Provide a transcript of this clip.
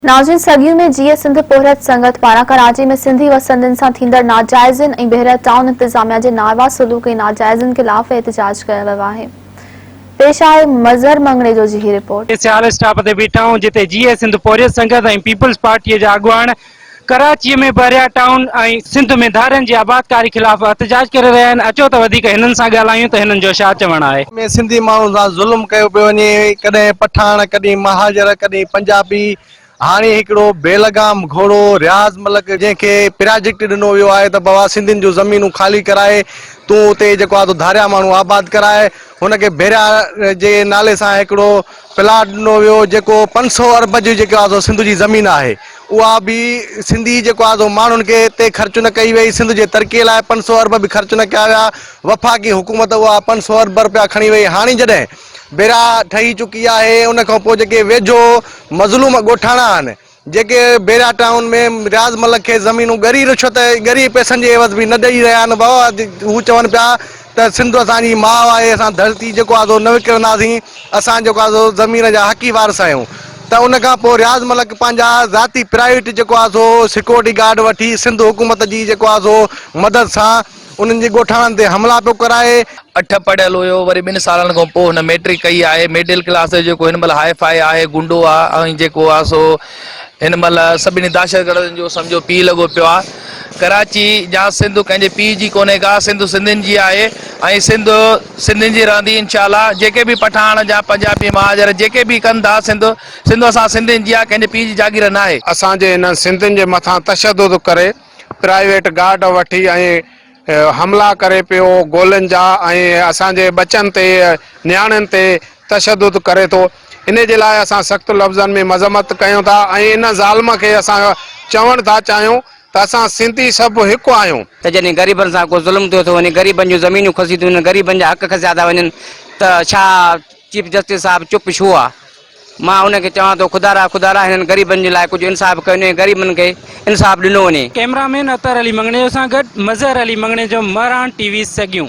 ناظرين سڳيون ۾ جيئي سنڌ پورهيت سنگت پاران ڪراچي ۾ سنڌي وسندين سان ٿيندڙ ناجائزين ۽ بحريا ٽائون انتظاميا جي ناروا سلوڪ ۽ ناجائزين خلاف احتجاج ڪيو ويو آهي پيش آهي مظهر مڱڻيجو جي هي رپورٽ. سيال اسٽاپ تي بيٺا آهيون جتي جيئي سنڌ پورهيت سنگت ۽ پيپلز پارٽيء جا اڳواڻ ڪراچيء ۾ بحريا ٽائون ۽ سنڌ ۾ ڌارين جي آبادڪاري خلاف احتجاج ڪري رهيا آهن، اچو ته وڌيڪ هنن سان ڳالهايون ته هنن جو ڇا چوڻ آهي. ۾ سنڌي ماڻهن سان ظلم ڪيو پيو وڃي، ڪڏهن پٺاڻ، ڪڏهن مهاجر، ڪڏهن پنجابي، هاڻي هڪڙو بي لگام گهوڙو رياض ملڪ جنهن کي پراجيڪٽ ڏنو ويو آهي ته بابا سنڌين جون زمينون خالي ڪرائي تون اتي جيڪو آهي سو ڌاريا ماڻهو آباد ڪرائي هن کي بحريا جي نالي سان هڪڙو پلاٽ ڏنو ويو جيڪو 500 ارب جي جيڪو آهي سو سنڌ جي زمين آهي اها به سنڌي جيڪو آهي سو ماڻهن کي تي خرچ نه ڪئي وئي سنڌ جي ترقي لاء 500 ارب به خرچ نه ڪيا ويا وفاقي حڪومت اها 500 ارب رپيا کڻي وئي هاڻي جڏهن بيرا ٺهي چڪي آهي ان کان پوء جيڪي ويجهو مظلوم ڳوٺاڻا آهن جيڪي بيرا ٽائون ۾ رياض ملڪ کي زمينون ڳري رشوت ڳري پئسن جي عيوض به نه ڏئي رهيا آهن بابا هو چون پيا ته سنڌ اسان جي ماء آهي اسان ڌرتي جيڪو آهي سو نه وڪڻنداسين اسان جيڪو آهي سو زمين جا حقي وارث آهيون ته ان کان پوء رياض ملڪ پنهنجا ذاتي پرائيويٽ جيڪو آهي سو سيڪيورٽي گارڊ وٺي سنڌ حڪومت جي جيڪو آهي سو مدد سان انهن جي ڳوٺاڻن تي حملا پيو ڪرائي. اٺ پڙهيل هيو وري ٻن سالن کان پوء هن ميٽرڪ ڪئي آهي مڊل ڪلاس جو جيڪو هن مهل هاء فاء آهي گنڊو آ ۽ جيڪو آ سو هن مهل سڀني دهشتگردن جو سمجهو پيء لڳو پيو آ ڪراچي يا سنڌ ڪنهن جي پيء جي ڪونهي ڪا سنڌ سنڌين جي آهي ۽ سنڌ سنڌين جي رهندي انشاء الله جيڪي به پٺاڻ يا پنجابي مهاجر جيڪي به ڪن ٿا سنڌ سنڌ اسان سنڌين جي آ ڪنهن جي پيء جي جاگير ناهي. اسان جي هنن سنڌين جي مٿان تشدد ڪري پرائيويٽ گارڊ وٺي ۽ حملا ڪري پيو گولين جا ۽ اسان جي ٻچن تي نياڻين تي تشدد ڪري ٿو انهي جي لاء اسان سخت لفظن ۾ مذمت ڪيون ٿا ۽ ان ظالم کي اسان چوڻ ٿا چاهيون ته اسان سنڌي سڀ هڪ آهيون. ته جڏهن غريبن سان ڪو ظلم ٿيو ٿو وڃي غريبن جون زمينون کسي ٿيون وڃن غريبن جا حق کسيا ٿا وڃن ته ڇا چيف جسٽس صاحب چپ ڇو آ؟ مان ان کي چوان ٿو خدارا خدارا هنن غريبن جي لاء ڪجهه انصاف ڪيو وڃي غريبن کي انصاف ڏنو وڃي. ڪئميرا مين اطهر علي مڱڻيجو سان گڏ مظهر علي مڱڻيجو مهراڻ ٽي وي سڳيون.